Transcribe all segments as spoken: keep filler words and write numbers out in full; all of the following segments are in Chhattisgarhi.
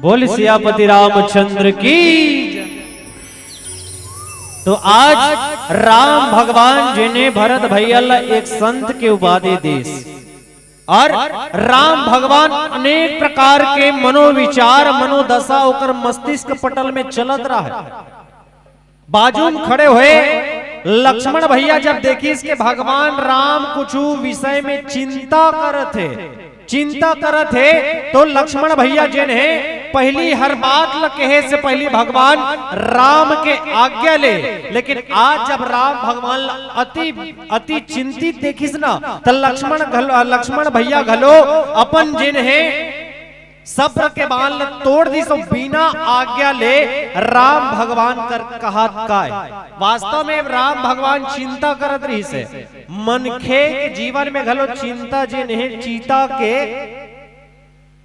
बोल सियापति रामचंद्र की। तो आज राम भगवान जेने भरत भैया ला एक संत के उपाधि देस, और राम भगवान अनेक प्रकार के मनोविचार, मनोदशा ओकर मस्तिष्क पटल में चलत रहे। बाजू में खड़े हुए लक्ष्मण भैया जब देखिस के भगवान राम कुछ विषय में चिंता करत हे, चिंता करत हे, तो लक्ष्मण भैया जेन हे, पहली हर बात ल कहे से पहली भगवान राम के आज्ञा ले। लेकिन आज जब राम भगवान ल अति, अति चिंतित देखिस ना, त लक्ष्मण घल-, लक्ष्मण भैया घलो अपन जेन हे, सब्र के बांध ल तोड़ दिस अउ बिना आज्ञा ले राम भगवान कर कहत काय। वास्तव में राम भगवान चिंता करत रहिस हे। मनखे के जीवन में घलो चिंता जेन हे चीता के,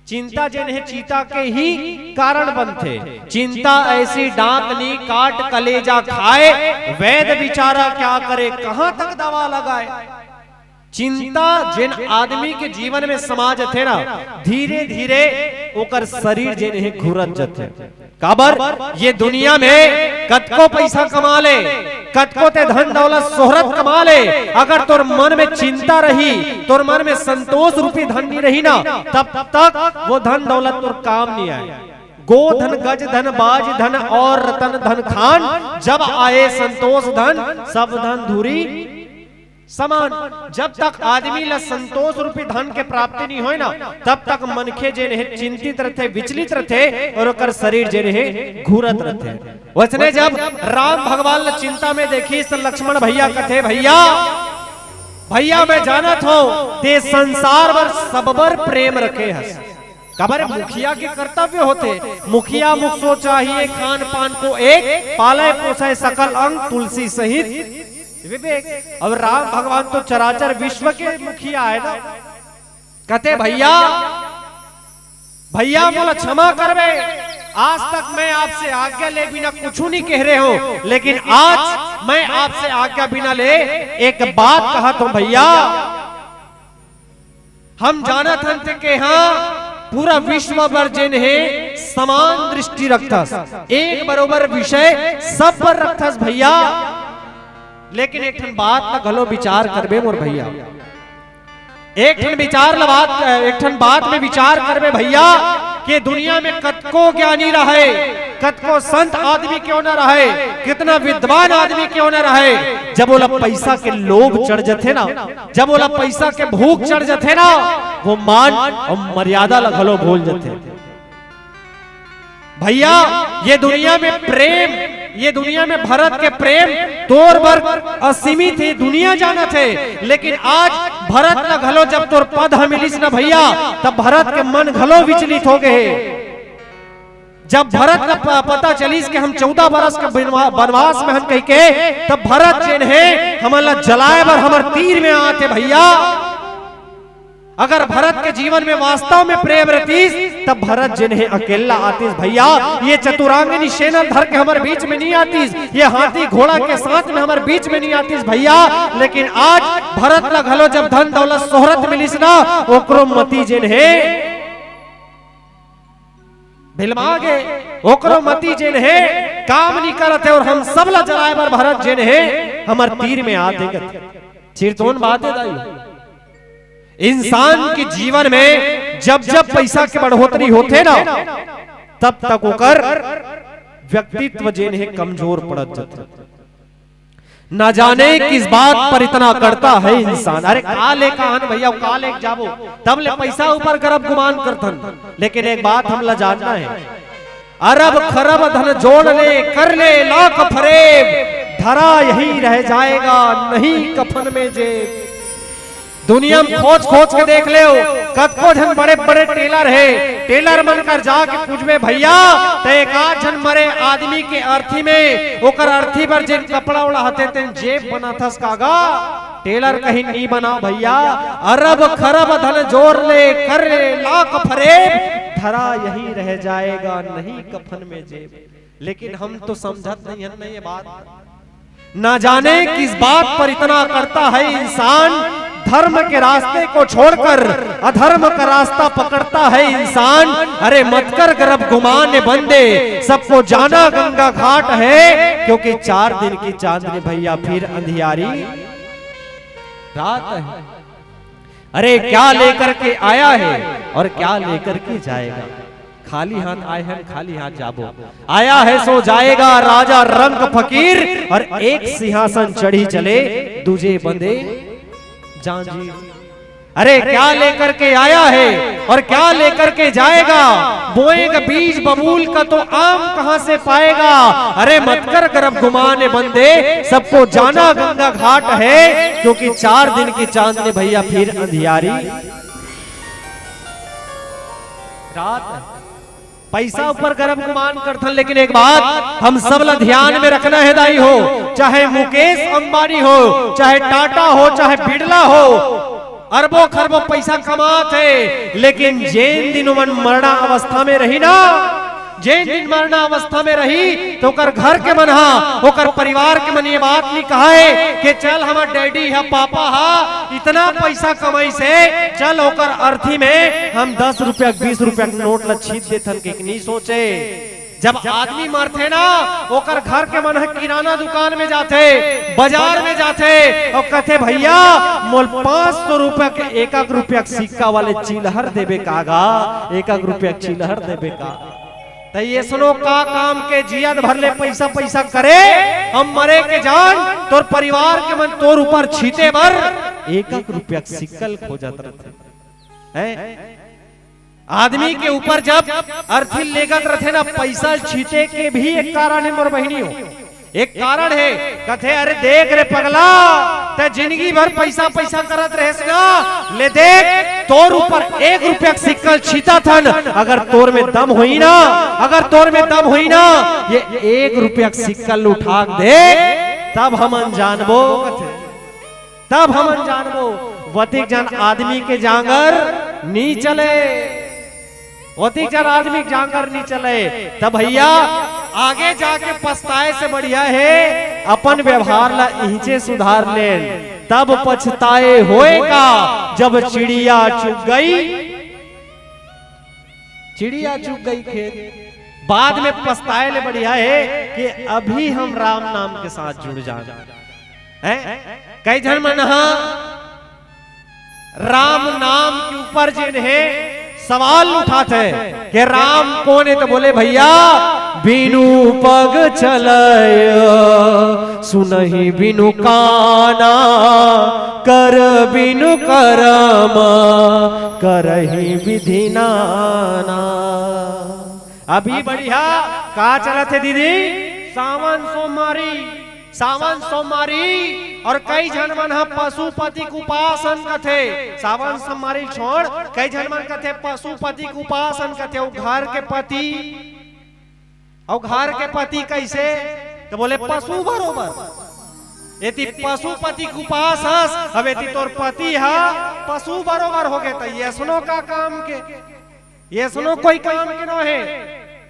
चिंता जेन हे चीता के ही कारण बनथे। चिंता ऐसी डांत नी काट कलेजा खाए, वैद बिचारा क्या करे कहां तक दवा लगाए। चिंता जेन आदमी के जीवन में समा जथे ना, धीरे धीरे ओकर शरीर जेन हे घुरत जथे। काबर ये दुनिया में कतको पैसा कमा ले, कतको ते धन दौलत शोहरत कमा ले, अगर तोर मन में चिंता रही, तोर मन में संतोष रूपी धन नहीं रही ना, तब तक वो धन दौलत तोर काम नहीं आए। गो धन गज धन बाज धन और रतन धन खान, जब आए संतोष धन सब धन धुरी समान। जब तक आदमी ला संतोष रूपी धन के प्राप्ति नहीं होय ना, तब तक मनखे जेन हे चिंतित रथे, विचलित रथे और ओकर शरीर जेन हे घूरत रथे। वैसने जब राम भगवान ला चिंता में देखिस त लक्ष्मण भैया कथे, भैया, भैया मैं जानत हूं ते संसार बर सब बर प्रेम रखे हस। काबर मुखिया के कर्तव्य होथे, मुखिया मुख सो चाहिए खान पान को एक, पाले पोसे सकल अंग तुलसी सहित विवेक। अब राम भगवान तो चराचर विश्व के मुखिया है ना। कथे भैया, भैया मोला क्षमा करबे, आज तक मैं आपसे आज्ञा ले बिना कुछ नहीं कह रहे हूं, लेकिन आज मैं आपसे आज्ञा बिना ले एक बात कहत हूं भैया। हम जानत हन ते के हां पूरा विश्व बर जेन हे समान दृष्टि रखथस, एक बरोबर विषय सब पर रखथस भैया। लेकिन एक ठन बात ला घलो विचार करबे मोर भैया, एक ठन विचार ला बात, एक ठन बात में विचार करबे भैया, के दुनिया में कतको ज्ञानी रहे, कतको संत आदमी क्यों ना रहे, कितना विद्वान आदमी क्यों ना रहे, जब ओला पैसा के लोभ चढ़ जथे ना, जब ओला पैसा के भूख चढ़ जथे ना, वो मान और मर्यादा ला घलो भूल जथे। भैया, ये दुनिया में प्रेम, ये दुनिया में भरत के प्रेम तोर बर असीमित हे, दुनिया जानत हे, लेकिन आज भरत ला घलो जब तोर पद ह मिलिस ना भैया, तब भरत के मन घलो विचलित हो गए हे। जब भरत ला प-, पता चलिस कि हम चौदह बरस के बनवा-, बनवास में हन कहिके, तब भरत जेन हे हमन ला जलाए बर हमर तीर में आत हे भैया। अगर भरत के जीवन में वास्तव में प्रेम रहतीस, तब भरत जेन हे अकेला आतीस भैया। ये चतुरांगिनी सेना धर के हमर बीच में नहीं आतीस, ये हाथी घोड़ा के साथ में हमर बीच में नहीं आतीस भैया। लेकिन आज भरत ला घलो जब धन दौलत शोहरत मिलिस ना, ओकरो मती जेन हे भिलमा गे, ओकरो मती जेन हे काम नहीं करत हे, और हम सब ला जलाए बर भरत जेन हे हमर तीर में आत हे कथे। चिरतोन बात हे दाई, इंसान के जीवन में जब जब पैसा के बढ़ोतरी होथे ना, तब तक ओकर व्यक्तित्व जेन हे कमजोर पड़त जाथे। ना जाने किस बात पर इतना अकड़ता है इंसान। अरे का लेका हन भैया, का लेके जाबो, तब ले पैसा ऊपर करब गुमान करथन। लेकिन एक बात हमला जानना है, अरब खरब धन जोड़ ले, कर ले लाख फरेब, धरा यही रह जाएगा नहीं कफन में जेब। दुनिया में खोज खोज के देख लेव, कतको झन बड़े बड़े टेलर हे, टेलर मन कर जाके पूछबे, भैया, ते एक आध झन मरे आदमी के अर्थी में, ओकर अर्थी बर जेन कपड़ा ओढ़ाथे तेन जेब बनाथस का गा? टेलर कही, नी बनाव भैया, अरब खरब धन जोड़ ले, कर ले लाख फरेब, धरा यही रह जाएगा नहीं कफन में जेब। लेकिन हम तो समझत नहीं हन नहीं ये बात। ना जाने किस बात पर इतना करता है इंसान, धर्म के रास्ते को छोड़कर अधर्म का रास्ता पकड़ता है इंसान। अरे मत कर गर्व गुमान बंदे, सबको जाना गंगा घाट है, क्योंकि चार दिन की चांदनी भैया फिर अंधियारी रात है। अरे क्या लेकर के आया है और क्या लेकर के जाएगा? खाली हाथ आए हैं, खाली हाथ जाबो। आया है सो जाएगा राजा रंक फकीर, और एक सिंहासन चढ़ी चले, दूजे बंदे जांजीर। अरे क्या लेकर के आया है और क्या लेकर के जाएगा? बोएगा बीज बबूल का तो आम कहां से पाएगा? अरे मत कर गर्व गुमान बंदे, सबको जाना गंगा घाट है, क्योंकि चार दिन की चांदनी भैया फिर अंधियारी रात। पैसा ऊपर गर्व गुमान करथन, लेकिन एक बात हम सब ला ध्यान में रखना है दाई हो, चाहे मुकेश अंबानी हो, चाहे टाटा हो, चाहे बिड़ला हो, अरबों खरबों पैसा कमात हे, लेकिन जेन दिन ओमन मरना अवस्था में रही ना, जेन दिन मरना अवस्था में रही, तो ओकर घर के मन हा, ओकर परिवार के मन ये बात नहीं कहा है कि चल हमर डैडी हा, पापा हा, इतना पैसा कमाइस हे, चल ओकर अर्थी में हम दस रुपया, बीस रुपया के नोट ला छीत देथन, के नहीं सोचे। जब आदमी मरथे ना, ओकर घर के मन ह किराना दुकान में जाथे, बाजार में जाथे, अउ कथे, "भैया, मोल पाँच सौ रुपया के एक एक रुपया के सिक्का वाले चिलहर देबे का गा, एक एक रुपया के चिलहर देबे का?" त ये सुनो, का काम के जियत भर ले पैसा, पैसा करे, हम मरे के जान, तोर परिवार के मन तोर ऊपर छीते बर एक एक रुपया के सिक्कल खोजत रथे। हैं? आदमी के ऊपर जब अर्थी लेगत रथे ना, पैसा छीते के भी एक कारण है मोर बहिनी हो, एक कारण है। कथे, "अरे देख रे पगला, ते जिंदगी भर पैसा पैसा करत रहेस ना, ले देख, तोर ऊपर एक रुपया के सिक्कल छीतथन, अगर तोर में दम होई ना, अगर तोर में दम होई ना, ये एक रुपया के सिक्कल उठा के देख, तब हमन जानबो," कथे। तब हमन जानबो, ओतिक जन आदमी के जांगर नी चले, ओतिक जन आदमी के जांगर नी चले। तब भैया, आगे जाके पछताए से बढ़िया है अपन व्यवहार ला इहिंचे सुधार लेन, तब पछताए होए का, जब चिड़िया चुग गई, चिड़िया चुग गई खेत। बाद में पछताए ले बढ़िया है कि अभी हम राम नाम के साथ जुड़ जान। हैं? कई झन मन ह राम नाम के ऊपर जेन हे सवाल उठाथे कि राम कोन हे, तो बोले, "भैया, बिनु पग चलय, सुनहि बिनु काना, कर बिनु करम, करहि विधि नाना।" अभी बढ़िया का चलत हे दीदी? सावन सोमवारी, सावन सोमवारी। और कई झन मन ह पशुपति के उपासन कथे। सावन सोमवारी छोड़, कई झन मन कथे पशुपति के उपासन कथे। अउ घर के पति, अउ घर के पति कैसे? तो बोले पशु बरोबर। यदि पशुपति के उपास हस, अब यदि तोर पति ह पशु बरोबर हो गए, तो ये सुनो का काम के? ये सुनो कोई काम के नो हे,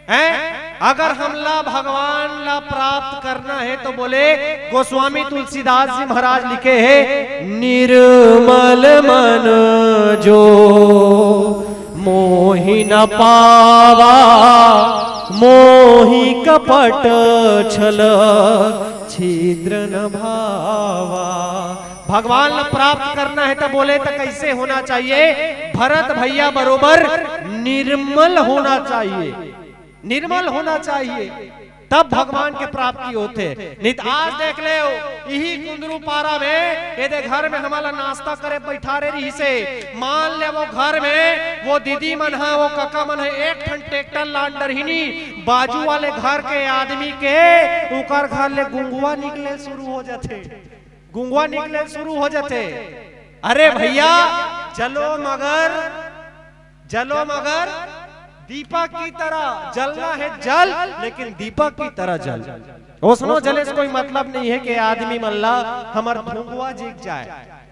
हैं? अगर हमला भगवान ला प्राप्त करना हे तो बोले, गोस्वामी तुलसीदास जी महाराज लिखे हे, "निर्मल मन जो मोहि न पावा, मोहि कपट छल छिद्र न भावा।" भगवान ला प्राप्त करना हे तो बोले तो कैसे होना चाहिए? भरत भैया बरोबर निर्मल होना चाहिए, निर्मल होना चाहिए, तब भगवान के प्राप्ति होथे। नहीं तो आज देख ले, इही कुंदरू पारा में एदे घर में हमला नाश्ता करे बैठारे रहिस हे। मान ले वो घर में वो दीदी मन ह, वो कका मन ह, एक ठन ट्रैक्टर लान डरहिनी, बाजू वाले घर के आदमी के, उकर घर ले गुंगुआ निकले शुरू हो जाथे, गुंगुआ निकले शुरू हो जाथे। अरे भैया, जलो मगर, जलो मगर दीपक की तरह जलना है जल, लेकिन दीपक की तरह जल। ओसनो जले से कोई मतलब नहीं है कि आदमी मन ला हमर फुंगवा जीक जाए।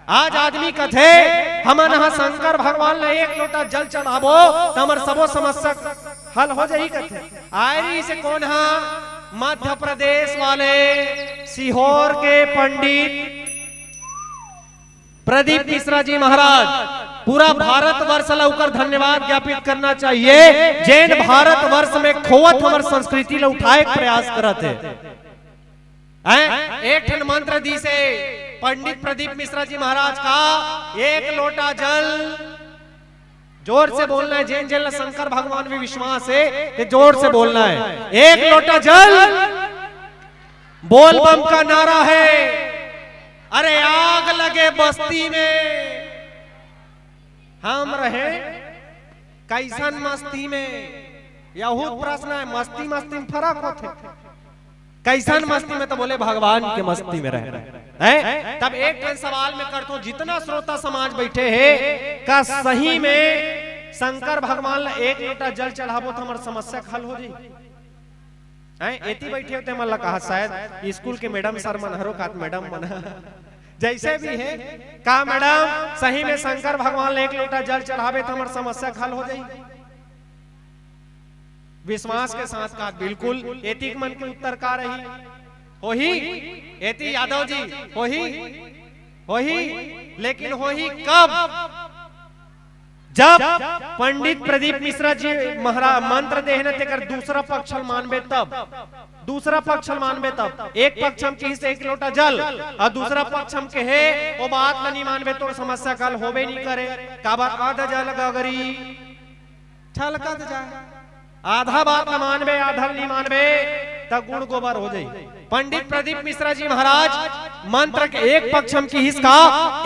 आज आदमी कथे, "हमन ह शंकर भगवान ला एक लोटा जल चढ़ाबो, त हमर सबो समस्या हल हो जाही," कथे। आयरी से कोन हा मध्य प्रदेश वाले सीहोर के पंडित प्रदीप मिश्रा जी महाराज, पूरा भारतवर्ष ला ओकर धन्यवाद ज्ञापित करना चाहिए, जेन भारतवर्ष में खोवत हमर संस्कृति ला उठाए के प्रयास करत हे। हैं? एक ठन मंत्र दिस हे पंडित प्रदीप मिश्रा जी महाराज का, एक लोटा जल, जोर से बोलना है, जेन जेन ला शंकर भगवान में विश्वास हे, ते जोर से बोलना है। एक लोटा जल, बोल बम का नारा है। अरे आग लगे बस्ती में, हम रहे कैसन मस्ती में? यहूद प्रश्न है, मस्ती मस्ती में फरक होथे। कैसन मस्ती में? तो बोले भगवान के मस्ती में रहे हैं। तब एक ठन सवाल में करथों, जितना श्रोता समाज बैठे हे, का सही में शंकर भगवान ला एक लोटा जल चढ़ाबो तो हमर समस्या के हल हो जाई? हैं, एती बैठे होते मन ला कहा, शायद स्कूल के मैडम सर मन हरो कात, मैडम मन जैसे भी हे, का मैडम सही में शंकर भगवान ला एक लोटा जल चढ़ाबे तो हमर समस्या के हल हो जाई? विश्वास के साथ का बिल्कुल। एती के मन के उत्तर का रही? होही? एती यादव जी, होही? होही। लेकिन होही कब? जब पंडित प्रदीप मिश्रा जी महाराज मंत्र देहे न, तेकर दूसरा पक्ष ल मानबे तब। दूसरा पक्ष ल मानबे तब। एक पक्ष म किहिस एक लोटा जल, अउ दूसरा पक्ष म कहे, ओ बात ल नी मानबे, तोर समस्या के हल होबे नी करे। काबर? आधा जल गगरी छलकत जाय। आधा बात ल मानबे, आधा ल नी मानबे, त गुड़ गोबर हो जाई। पंडित प्रदीप मिश्रा जी महाराज मंत्र के एक पक्ष म किहिस का,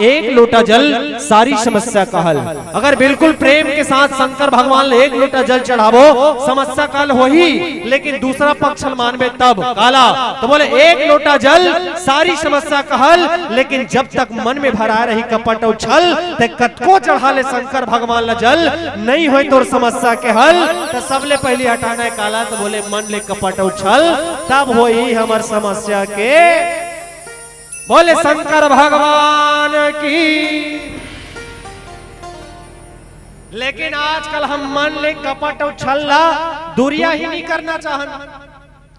एक लोटा जल सारी समस्या का हल। अगर बिल्कुल प्रेम के साथ शंकर भगवान ल एक लोटा जल चढ़ाबो, समस्या का हल होही, लेकिन दूसरा पक्ष ल मानबे तब। काला? तो बोले, एक लोटा जल सारी समस्या का हल, लेकिन जब तक मन में भराए रही कपट अउ छल, ते कतको चढ़ा ले शंकर भगवान ल जल, नहीं होय तोर समस्या के हल। त सबले पहिली हटाना हे काला, तो बोले, मन ले कपट अउ छल, तब होही हमर समस्या के। बोले शंकर भगवान की। लेकिन आजकल हम मन ले कपट अउ छल ला दूरिहा ही नी करना चाहन।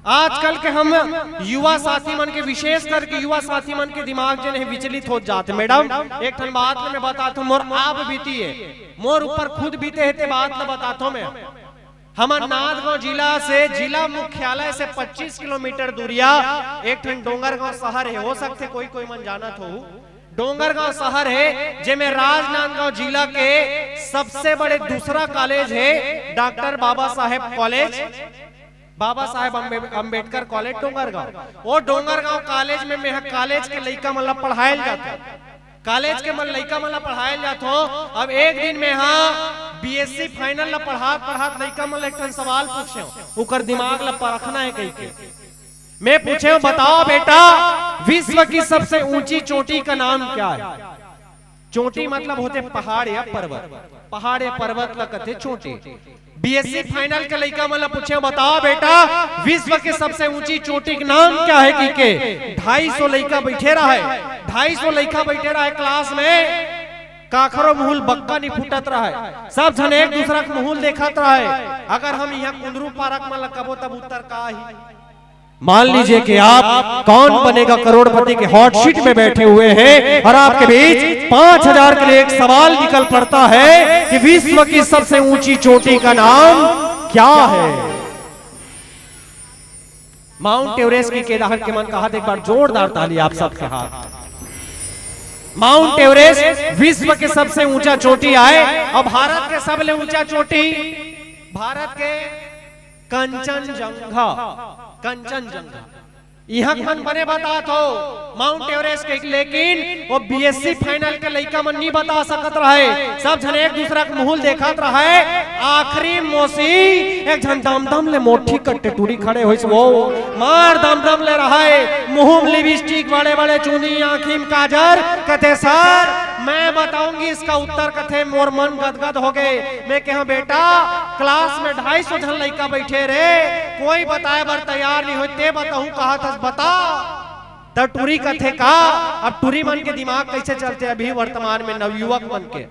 आजकल के हम युवा साथी मन के, विशेष करके युवा साथी मन के दिमाग जेन हे विचलित होत जात हे। मैडम, एक ठन बात ल मैं बताथों, मोर आप बीती हे, मोर ऊपर खुद बीते हे, ते बात ल बताथों मैं। हमर नांदगांव जिला से, जिला मुख्यालय से पच्चीस किलोमीटर दूरिहा एक ठन डोंगरगांव शहर हे, हो सकथे कोई कोई मन जानत हो। डोंगरगांव शहर हे, जेमे राजनांदगांव जिला के सबसे बड़े दूसरा कॉलेज हे doctor Baba Saheb college, Baba Saheb Ambe-, Ambedkar college Dongargaon. ओ डोंगरगांव कॉलेज में मैं ह कॉलेज के लइका मन ला पढ़ायल जाथों, कॉलेज के मन लइका मन ला पढ़ायल जाथों। अब एक दिन मैं ह बीएससी फाइनल ला पढ़ात पढ़ात लइका मन ला एक ठन सवाल पूछेंव, ओकर दिमाग ला परखना हे कहिके। मैं पूछेंव, बताओ बेटा, विश्व की सबसे ऊंची चोटी का नाम क्या है? चोटी मतलब होथे पहाड़ या पर्वत, पहाड़ या पर्वत ला कथे चोटी। बीएससी फाइनल के लइका मन ला पूछेंव, बताओ बेटा, विश्व के सबसे ऊंची चोटी के नाम क्या है? कहिके ढाई सौ लइका बैठे रहय, ढाई सौ लइका बैठे रहय क्लास में, काखरो मुंह ले बक्का नी फूटत रहय, सब झन एक दूसरा के मुंह ले देखत रहय। अगर हम इहां कुंदरू पारक मन ला कबो तब उत्तर का आही? मान लीजिए कि आप कौन बनेगा करोड़पति के हॉट सीट में बैठे हुए हैं और आपके बीच पांच हजार के लिए एक सवाल निकल पड़ता है कि विश्व की सबसे ऊंची चोटी का नाम क्या है? माउंट एवरेस्ट की केदार के मन कहा, एक बार जोरदार ताली आप सबके हाथ। माउंट एवरेस्ट विश्व के सबसे ऊंचा चोटी आय, अउ भारत के सबले ऊंचा चोटी भारत के कंचनजंगा, कंचनजंगा। इहां के मन बने बतात हो माउंट एवरेस्ट के, लेकिन ओ बीएससी फाइनल के लइका मन नी बता सकत रहय। सब झन एक दूसरा के मुंह ल देखत रहय। आखिरी मोसी एक झन दमदम ले मोठी कट्टे टूरी खड़े होइस, वो मार दमदम ले रहय, मुंह म लिपस्टिक, बड़े-बड़े चुंदी, आंखी म काजर, कथे, "सर, मैं बताऊंगी इसका उत्तर।" कथे, मोर मन गदगद हो गे। मैं कहेंव, "बेटा, क्लास में ढाई सौ झन लइका बैठे रे, कोई बताए बर तैयार नहीं होय, ते बताऊं कहत हस, बता।" त टूरी कथे का? अब टूरी मन के दिमाग कैसे चलथे अभी वर्तमान में नवयुवक मन के?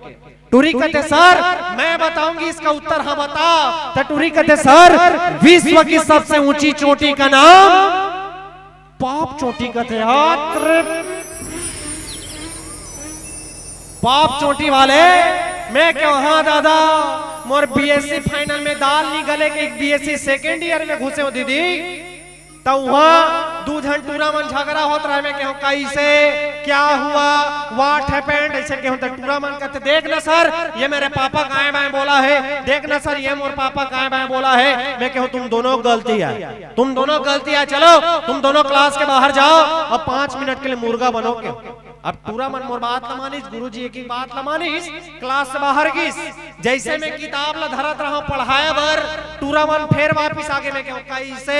टूरी कथे, "सर, मैं बताऊंगी इसका उत्तर, हाँ बता।" त टूरी कथे, "सर, विश्व की सबसे ऊंची चोटी का नाम पाप चोटी।" कथे, "यार, पाप चोटी वाले।" मैं कहेंव, "हाँ दादा, मोर बीएससी फाइनल में दाल नहीं गले के एक बीएससी सेकंड ईयर में घुसे हो दीदी।" त उहाँ दू झन टूरा मन झगड़ा होत रहे। मैं कहेंव, "कैसे? क्या हुआ? What happened?" ऐसे कहेंव त टूरा मन कथे, "देख ना सर, ये मेरे पापा का आएँ बाएँ बोला है। देख ना सर, ये मोर पापा का आएँ बाएँ बोला है।" मैं कहेंव, "तुम दोनों गलती है, तुम दोनों गलती है, चलो तुम दोनों क्लास के बाहर जाओ और पाँच मिनट के लिए मुर्गा बनो।" के अब टूरा मन मोर बात ल मानिस, गुरुजी एक ही बात ल मानिस, क्लास से बाहर गिस। जैसे मैं किताब ल धरत रहा पढ़ाए बर, टूरा मन फेर वापिस आगे। मैं कहेंव, "कैसे?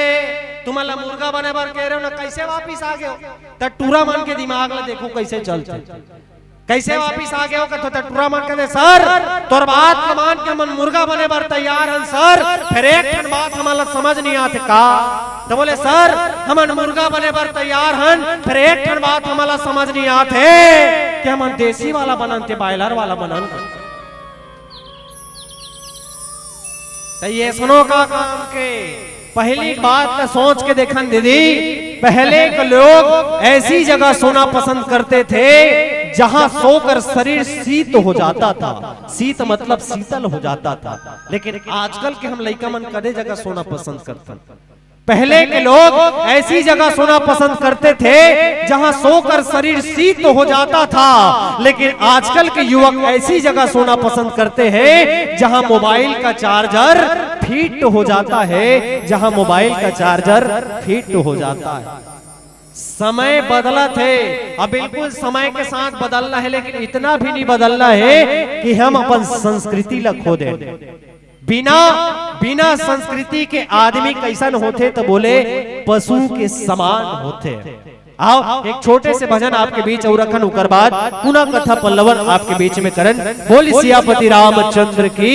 तुमन ल मुर्गा बने बर कहे रहेंव ना, कैसे वापिस आगे हो?" त टूरा मन के दिमाग ल देखो कैसे चलथे, कैसे वापिस आगे हो। कथे त टूरा मन कथे, "सर, तोर बात ल मान के हमन मुर्गा बने बर तैयार हन सर, फेर एक ठन बात हमन ल समझ नहीं आथे का?" त बोले, "सर, हमन मुर्गा बने बर तैयार हन, फेर एक ठन बात हमन ल समझ नहीं आथे कि हमन देसी वाला बनन ते बॉयलर वाला बनन।" त ये सुनो का काम के, पहली बात त सोच के देखन दीदी, पहले के लोग ऐसी जगह सोना पसंद करते थे जहां सोकर शरीर शीत हो जाता था। शीत मतलब शीतल हो जाता था। लेकिन आजकल के हम लइका मन कदे जगह सोना पसंद करथन? पहले के लोग ऐसी जगह सोना पसंद करते थे जहां सोकर शरीर शीत हो जाता था, लेकिन आजकल के युवक ऐसी जगह सोना पसंद करते हैं जहां मोबाइल का चार्जर फिट हो जाता है, जहां मोबाइल का चार्जर फिट हो जाता है। समय बदलत हे, अब बिल्कुल समय के साथ बदलना है, लेकिन इतना भी नहीं बदलना है कि हम अपन संस्कृति ला खो दें। बिना, बिना संस्कृति के आदमी कैसन होथे त बोले पशु के समान होथे। आओ एक छोटे से भजन आपके बीच अउ रखन, उकर बाद पुनः कथा पल्लवन आपके बीच में करन। बोल सियापति रामचंद्र की।